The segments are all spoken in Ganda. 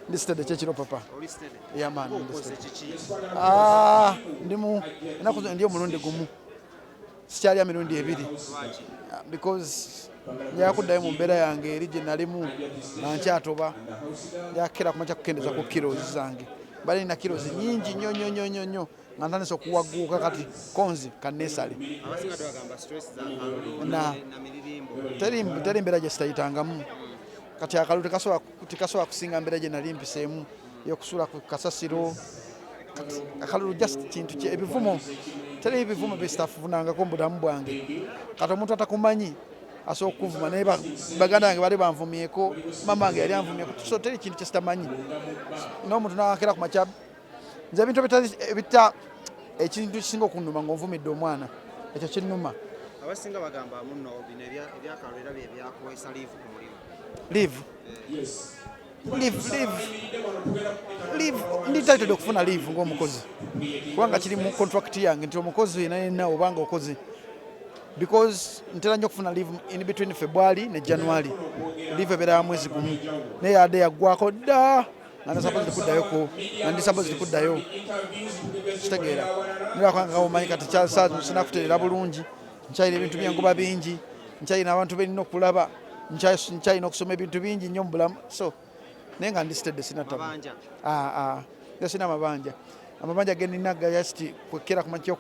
Ndi steady kyekiro papa. Oli steady? Yeah, man, ndi Okoze steady. kiki? Ah, ndimu ennaku zino ndi omulundi gumu, sikyalya mirundi ebiri. Lwaki? Ah, because njagala kuddayo mu mbeera yange eri gye nalimu nga nkyatoba. Njakera kumakya kukendeeza ku kilos zange. Bali nina kilos nyingi nnyo nnyo nnyo nnyo nnyo nga ntandise okuwagguuka. Kati konzi kanneesale. Abasinga tebagamba stress za kalulu na miririmbo. Teri mbeera gye sitayitangamu. Kati akalulu tekasobola kusinga mbeera gye nali mpiseemu y'okusuula ku kasasiro. Kati akalulu just kintu kye ebivumo, teri ebivumo byesitafuvunangako mu bulamu bwange. Kati omuntu atakumanyi asobola okukuvuma, naye baganda bange bali banvumyeko, mama wange yali anvumyeko, so teri kintu kyesitamanyi. N'omuntu nawakera ku makya, nze ebintu ebita ekintu kisinga okunnuma ng'onvumidde omwana, ekyo kinnuma. Abasinga bagamba muno bino ebyakalulu era bye byakuweesa leave ku mulimu. Leave, leave, leave, leave, ndi entitled okufuna leave ng'omukozi, kubanga kiri mu contract yange nti omukozi yena yenna obanga okoze, because ntera nnyo okufuna leave in between February ne January. Leave ebeera ya mwezi gumu, naye yadde yaggwako dda nga ndi supposed kuddayoko, nga ndi supposed kuddayo. Kitegeera nibakanga omanyi kati sinakutereera bulungi, nkyalina ebintu byengoba bingi, nkyalina abantu benina okulaba, nkyalina okusoma ebintu bingi nnyo mu bulamu. So naye nga ndi steady, sinatabu. Mabanja? Ah, ah. Nze sina mabanja. Amabanja genina just kwekera kumakya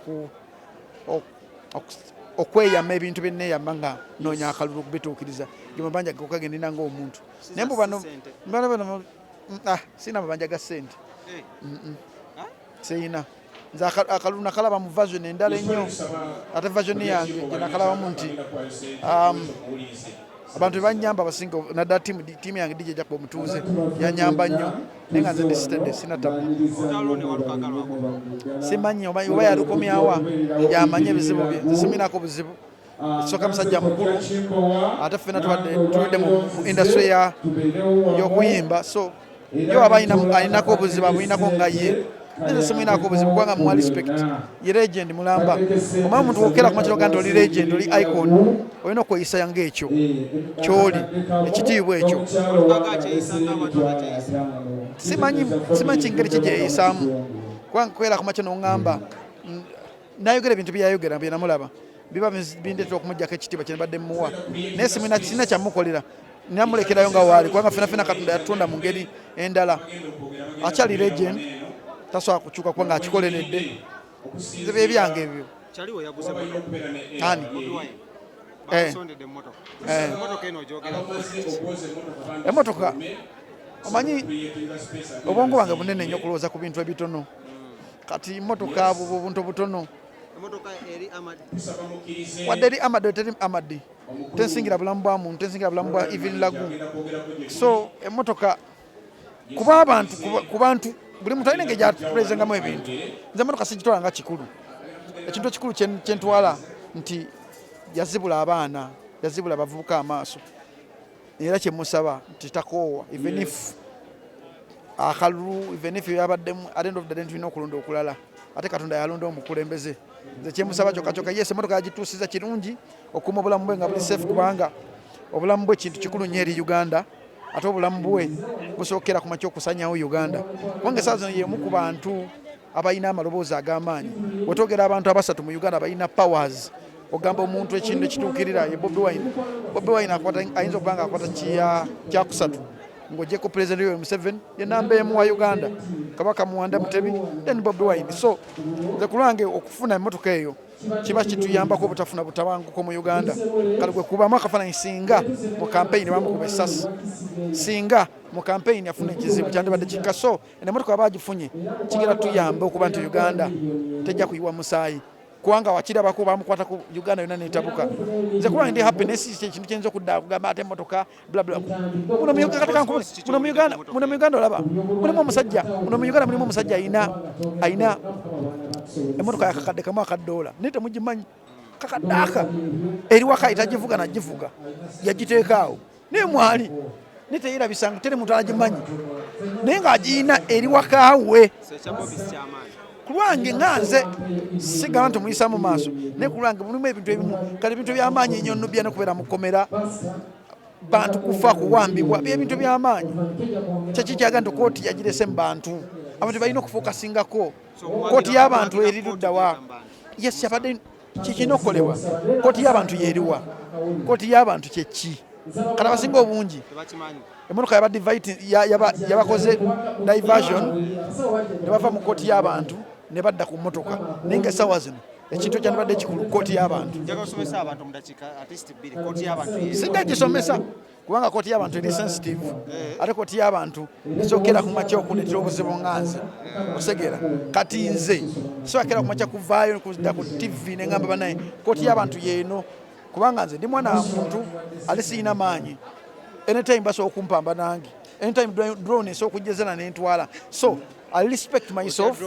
okweyama ebintu byenneeyama nga noonya akalulu okubituukiriza, ge mabanja gokka genina ng'omuntu. Naye mbu bano Sente. bano ah, sina mabanja ga ssente. Ah? Siyina. Nze akalulu nakalaba mu version endala ennyo, ate version yange gye nakalabamu nti abantu bebanyamba abasinga, naddala tiimu yange, DJ Jacob Omutuuze yanyamba nnyo, naye nga nze ndi steady, sina tabu. Olutalo ne Walukaga lwako? Simanyi oba yalukomyawa, yamanyi ebizibu bye. Nze siminako buzibu. Ekisooka, musajja mukulu, ate ffena tubadde tuludde mu industry y'okuyimba, so ye waba alinako obuzibu abulinako nga ye. Nze simulinako obuzibu kubanga muwa respect, ye legend mulamba. Omanyi omuntu wokera kumakiro ga nti oli legend, oli icon, olina okweyisa ngaekyo kyoli, ekitiibwa ekyo. Walukaga akyeyisa ng'abantu abakyeyisa? Simanyi kingeri ki gyeyeyisaamu, kubanga kubeera kumakyo noŋŋamba nayogera ebintu byeyayogera byenamulaba biba bindeetera okumugjako ekitiibwa kyenabadde muwa, naye simina sina kyamukolera, namulekerayo nga waali, kubanga fena fena Katonda yatutonda mu ngeri endala. Akyali legend, tasobola kukyuka kubanga akikoleredde. Nze byebyange ebyo. Kyaliwo yaguze motoka. Ani? Bobi Wine. Eh. Bamusondedde emmotoka. Eh. Emmotoka eno ogyogerako? Emotoka, omanyi obwongo bwange bunene nnyo okulowooza ku bintu ebitono. Kati motoka bwo obuntu obutono. Emmotoka eri amadi. Wadde eri amadi, teri amadi, tensingira bulamu bwa muntu, tensingira bulamu bwa even lagu. So emotoka kuba abantu ku bantu, buli muntu alina engeri gyatupresengamu ebintu. Nze emotoka sigitwala nga kikulu. Ekintu ekikulu kyentwala nti yazibula abaana, yazibula abavubuka amaaso, era kyemusaba nti takoowa, even if akalulu, even if yabaddemu, at the end of the day tulina okulonda okulala, ate Katonda yalonda omukulembeze. Nze kyemusaba kyokka kyokka, yes, emotoka yagituusiza kirungi okuuma obulamu bwe nga buli safe, kubanga obulamu bwe kintu kikulu nnyo eri Uganda, ate obulamu bwe busookera ku makya okusanyawo Uganda, kubanga esaawa zino yemu ku bantu abalina amaloboozi ag'amaanyi. Wetwogera abantu abasatu mu Uganda balina powers, ogamba omuntu ekintu ekituukirira ye Bobi Wine. Bobi Wine akwata, ayinza okuba nga akwata kyakusatu ng'ogyeko President Yoweri Museveni, ye namba emu wa Uganda, Kabaka Muwanda Mutebi, then Bobi Wine. So nze ku lwange okufuna emmotoka eyo kiba kituyambako obutafuna butabanguko mu Uganda. Kale gwe kubamu akafaananyi singa mu kampeyini bamukuba essasi, singa mu kampeyini afuna ekizibu, kyandibadde kika. So emmotoka aba agifunye kigera tuyamba okuba nti Uganda tejja kuyiwa musaayi, kubanga wakirabako bamukwata ku Uganda yonna netabuka. Nze kuba ndi happy, naye si ekintu kiyinza okudda kugamba ate emmotoka bla bla. Muno mu Uganda, kati muno mu Uganda, muno mu Uganda olaba mulimu omusajja, muno mu Uganda mulimu omusajja ayina emmotoka yakakadde kamu akadoola, naye temugimanyi. Kakadde aka eri waka, tagivuga nagivuga, yagiteeka awo, naye mwali naye teyerabisanga, teri muntu agimanyi, naye ng'agiyina eri wakawe. So ekya Bobi si kyamaanyi? Ku lwange nga nze sigamba nti omuyisa mu maaso, naye ku lwange mulimu ebintu ebimu, kale ebintu ebyamaanyi ennyo nubya nokubeera mu kkomera. Bantu kufa, kuwambibwa, byebintu byamaanyi. Kyekikyaga nti kooti yagirese mu bantu, abantu balina okufokasingako. Kooti y'abantu eri luddawa? Yes, yabadde kikina okukolebwa. Kooti y'abantu yeriwa? Kooti y'abantu kyeki? Kati abasinga obungi emotoka yabakoze diversion ne bava mu kooti y'abantu ne badda ku motoka, naye nga essaawa zino ekintu ekyandibadde kikulu kooti y'abantu. Sijja gisomesa kubanga kooti y'abantu eri sensitive, ate kooti y'abantu esokera ku makya okuleetera obuzibu nga nze osegeera. Kati nze sibakera ku makya kuvaayo kudda ku TV neŋamba banaye kooti y'abantu yeeno, kubanga nze ndi mwana wa muntu ate siyina maanyi. Anytime basobola okumpamba nange, anytime drone esobola okujjezana nentwala, so I respect myself.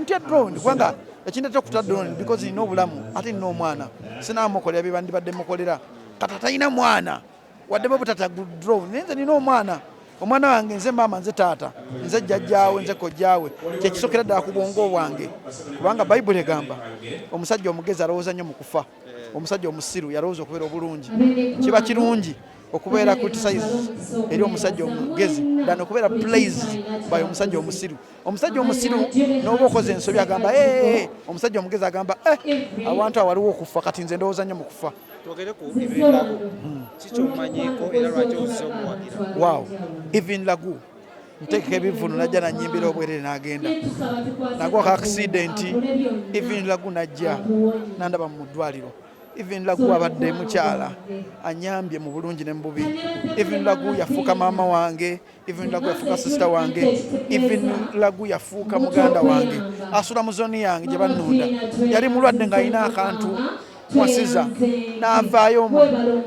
Ntya drone kubanga ekindeta okuta drone because nina obulamu ate nina omwana, sinamukolera bye bandibadde mukolera. Kati atalina mwana wadde bwe butata drone, naye nze nina omwana, omwana wange nze maama, nze taata, nze jjajjaawe, nze kojjaawe, kyekisokera ddala ku bwongo bwange, kubanga Bayibuli egamba omusajja omugezi alowooza nnyo mu kufa, omusajja omusiru yalowooza okubeera obulungi. Kiba kirungi okubeera criticize eri omusajja omugezi than okubeera praised by omusajja omusiru. Omusajja omusiru n'oba okoze ensobi agamba ee, omusajja omugezi agamba eh, awantu awo waliwo okufa. Kati nze ndowooza nnyo mu kufa. Twogere ku Evelyn Lagu, kikyomanyiiko era lwaki ozze omuwagira? Wow, Evelyn Lagu nteeka ebivunu najja nanyimbira obwerere n'agenda nagwako accident. Evelyn Lagu najja nandaba mu ddwaliro. Evelyn Lagu abadde mukyala anyambye mu bulungi ne mu bubi. Evelyn Lagu yafuuka maama wange, Evelyn Lagu yafuuka sister wange, Evelyn Lagu yafuuka muganda wange, asula mu zone yange gye bannunda. Yali mulwadde ng'alina akantu wasiza, n'avaayo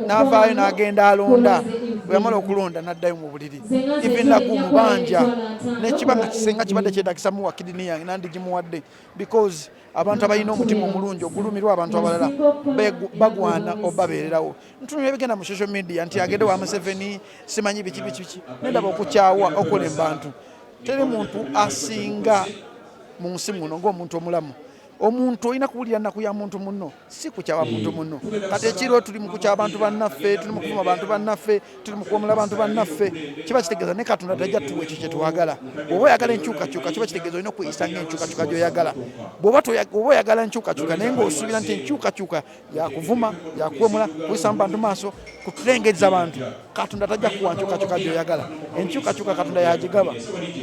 n'avaayo n'agenda alonda, bwe yamala okulonda n'addayo mu buliri. Evelyn Lagu mubanja nekiba nga kisenga kibadde kyetagisa muwa kidney yange nandigimuwadde, because abantu abalina omutima omulungi ogulumirwa abantu abalala bagwana obabeererawo. Ntunula ebigenda mu social media nti agende wa Museveni, simanyi biki biki biki, nendaba okukyawa okola embantu. Teri muntu asinga mu nsi muno ng'omuntu omulamu. Omuntu olina kuwulira nnaku ya muntu munno, si kukyawa muntu munno. Kati ekiro tuli mu kukyawa abantu bannaffe, tuli mu kuvuma bantu bannaffe, tuli mu kuwemula bantu bannaffe. Kiba kitegeeza ne Katonda tajja tuwa ekyo kyetwagala. Bw'oba oyagala enkyukakyuka, kiba kitegeeza olina okweyisa ng'enkyukakyuka gy'oyagala. Bw'oba oyagala enkyukakyuka naye ng'osuubira nti enkyukakyuka yakuvuma, yakuwemula, kuyisa mu bantu maaso, kutulengeza abantu, Katonda tajja kuwa nkyukakyuka gy'oyagala. Enkyukakyuka Katonda yagigaba.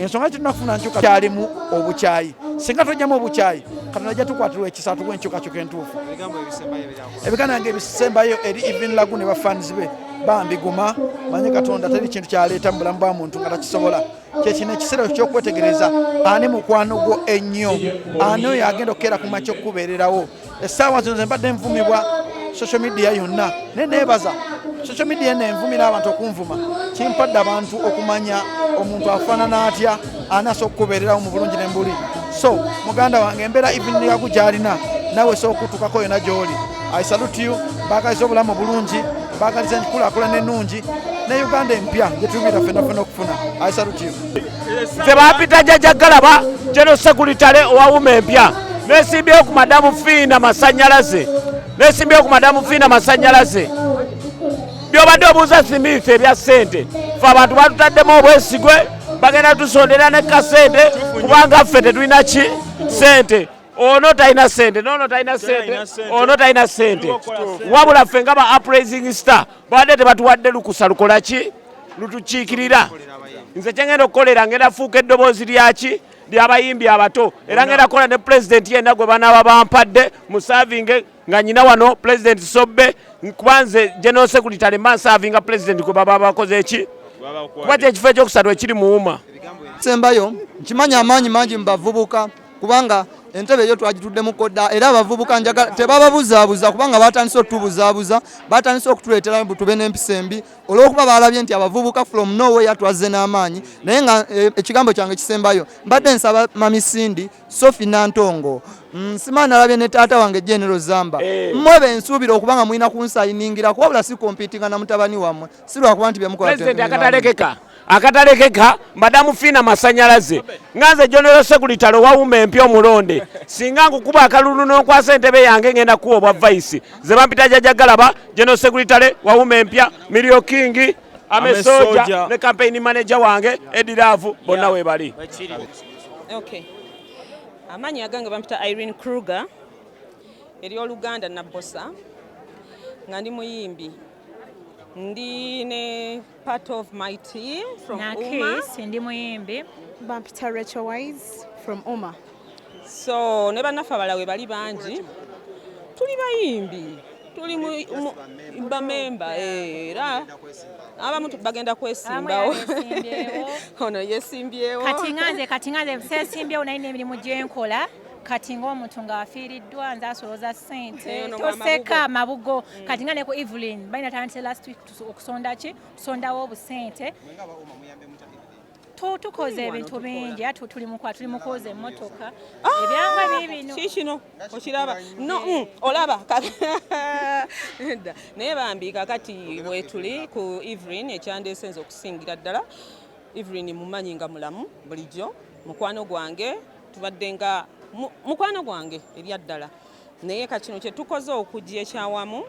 Ensonga tulina kufuna nkyuka kyalimu obukyayi. Singa tojjamu obukyayi, Katonda ajja tukwatirwa ekisa atuwa enkyukakyuka entuufu. Ebigambo yange ebisembayo eri Evelyn Lagu ne bafans be, bambi guma, manye Katonda teri kintu kyaleeta mu bulamu bwa muntu nga takisobola. Kyekino ekiseera ekyokwetegereza ani mukwano gwo ennyo, ani oyo agenda okukeera ku makya okukubeererawo. Essaawa zino ze mbadde nvumibwa social media yonna, naye neebaza social media eno envumira abantu okunvuma, kimpadde abantu okumanya omuntu afaanana atya, ani asobola okukubeererawo mu bulungi ne mbuli. So muganda wange, embeera Evelyn Lagu gy'alina nawe sobola okutuukako yonna gy'oli. I salute you, baagaliza obulamu obulungi, baagaliza enkulaakulana ennungi ne Uganda empya gye tulubira ffenna ffenna okufuna. I salute you. Nze bampita Jjajja Galaba, General Secretary owa UMA empya. Nesimbyewo ku Madamu Fiina Masanyalaze, nesimbyewo ku Madamu Fiina Masanyalaze. Byobadde obuuza Smith ebya ssente, fe abantu batutaddemu obwesigwe, bagenda tusondera ne kasente kubanga ffe tetulina ki ssente. Ono talina ssente, nono talina ssente, ono talina ssente, wabula ffe nga ba Uprising Star babadde tebatuwadde lukusa lukola ki lutukiikirira. Nze kyengenda okukolera, ngenda fuuka eddoboozi lyaki lyabayimbi abato, era ngenda kukola ne pulezidenti yenna gwe banaaba bampadde musavinge nga nyina wano Pulezidenti Sobbe, kuba nze General Secretary mba nsavinga pulezidenti gwe baba bakoze eki, kuba kyekifo ekyokusatu ekiri muwuma. Sembayo, nkimanyi amaanyi mangi mu bavubuka, kubanga entebe eyo twagituddemu kodda, era abavubuka njagala tebababuzaabuza, kubanga batandise otubuzaabuza, batandise okutuleetera mbu tube n'empisa embi olw'okuba balabye nti abavubuka from nowhere twazze n'amaanyi. Naye nga ekigambo kyange kisembayo, mbadde nsaba Mami Cindy, Sophie Nantongo, simanyi nalabye ne taata wange General Zamba, mmwe bensuubira okuba nga mulina kunsayiningirako, wabula si competinga na mutabani wammwe, si lwakuba nti byemukola. President akatalekeka. Akatalekeka Madamu Fiina Masanyalaze, nga nze General Secretary owawuma empya omulonde. Singa nkukuba akalulu n'onkwasa entebe yange, ngenda kuwa obwa vice. Ze bampita Jajja Galaba, General Secretary wawuma empya, Milio King Amesoja ne campaign manager wange Ediravu, bonna webali. Okay. Amannya agange bampita Irene Kruger, eryoluganda Nabbosa, nga ndi muyimbi. Ndi ne part of my team from UMA. Nakis, ndi muyimbi. Bampita Rachel Wise from UMA. So ne bannaffe abalala we bali bangi, tuli bayimbi, tuli bamemba, era abamu bagenda kwesimbawo. Abamu yabesimbyewo. Ono yesimbyewo. Kati nga nze sesimbyewo, naye n'emirimu gyenkola kati ng'omuntu ng'afiiriddwa, nze asolooza ssente. Eh, ono Toseka mabugo. Kati nga ne ku Evelyn balina tandise last week okusonda ki, tusondawo obusente. Tukoze ebintu bingi, ate tuli mu kwoza emmotoka, ebyangwa biibino. Kikino okiraba no, olaba. Nedda. Naye bambi kakati wetuli ku Evelyn, ekyandeese nze okusingira ddala, Evelyn mumanyi nga mulamu bulijjo, mukwano gwange, tubadde nga mukwano gwange erya ddala. Naye kakino kyetukoze okujja ekyawamu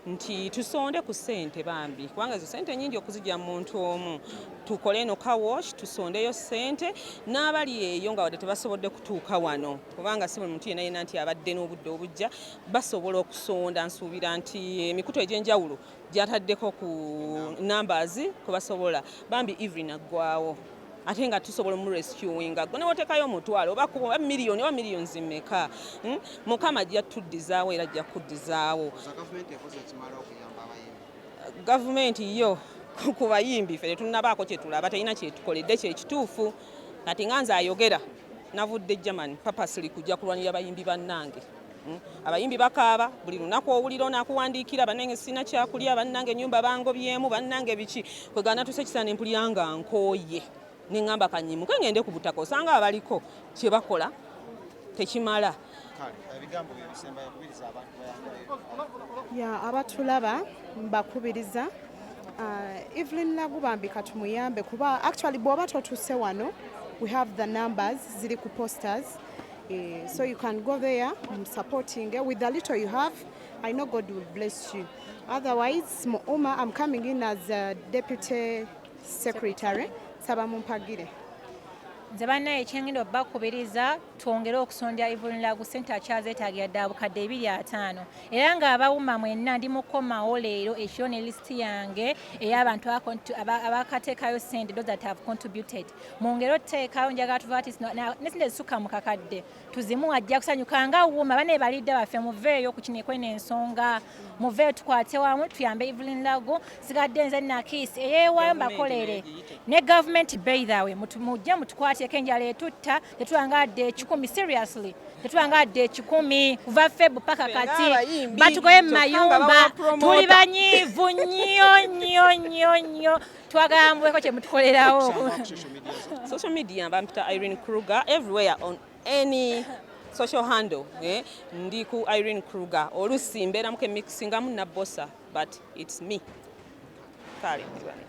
nti tusonde ku ssente bambi, kubanga ezo ssente nyingi okuzijja mu muntu omu. Tukole eno car wash, tusondeyo ssente n'abali eyo nga wadde tebasobodde kutuuka wano, kubanga si buli muntu yenna yenna nti abadde n'obudde obujja basobola okusonda. Nsuubira nti emikutu egy'enjawulo gyataddeko ku numbers kwe basobola. Bambi Evelyn aggwawo, ate nga tusobola omurescuinga. Gwe newoteekayo omutwalo oba kuba oba miliyoni oba miliyoni mmeka, Mukama ajja tuddizaawo era ajja kuddizaawo. Gavumenti ekoze ekimala okuyamba abayimbi? Gavumenti yo ku bayimbi ffe tetunnabaako kyetulaba, terina kyetukoledde kyekituufu. Kati nga nze ayogera, navudde Germany purposely kujja kulwanirira bayimbi bannange. Abayimbi bakaaba buli lunaku, owulira onaakuwandiikira, bannange sina kyakulya, bannange ennyumba bangobyemu, bannange biki. Kwegana natuuse ekiseera ne mpulira nga nkooye, ne ŋŋamba kanyimuke ngende ku butaka, osanga abaliko kye bakola tekimala. Kale ebigambo bye bisembayo, kubiriza abantu bayambe. Ya, abatulaba mbakubiriza, Evelyn Lagu bambi katumuyambe, kuba actually bw'oba totuuse wano, we have the numbers ziri ku posters. So you can go there supporting with the little you have. I know God will bless you. Otherwise mu UMA I'm coming in as a deputy secretary, saba mumpagire. Nze bannaye ekyengenda obbakubiriza, twongere okusondera Evelyn Lagu sente, akyazeetaagira ddala bukadde 250. Era ng'abawuma mwenna, ndi mukomawo leero ekiro ne lisiti yange ey'abantu abakateekayo sente, those that have contributed. Mwongere otuteekayo, njagala tuva ati ne sente zisukka mu kakadde tuzimu, ajja kusanyuka nga wuma. Bane balidde baffe, muveeyo ku kino ekweno ensonga, muveeyo tukwate wamu tuyambe Evelyn Lagu. Sigadde nze Nakis eyeewaayo mbakolere ne gavumenti beithawe, mujje mutukwateko, enjala etutta, tetubanga adde 100. Seriously, tetubanga adde 100 kuva Feb paka kati. Abayimbi, Batugoye mu kyokka nga mayumba. bawa promoter. Tuli banyiivu nnyo nnyo nnyo nnyo, twagala mbweko kye mutukolerawo. Social media bampita Irene Kruger everywhere, on any social handle, eh? Ndi ku Irene Kruger, olusi mbeeramuko emixingamu Nabosa, but it's me. Kale.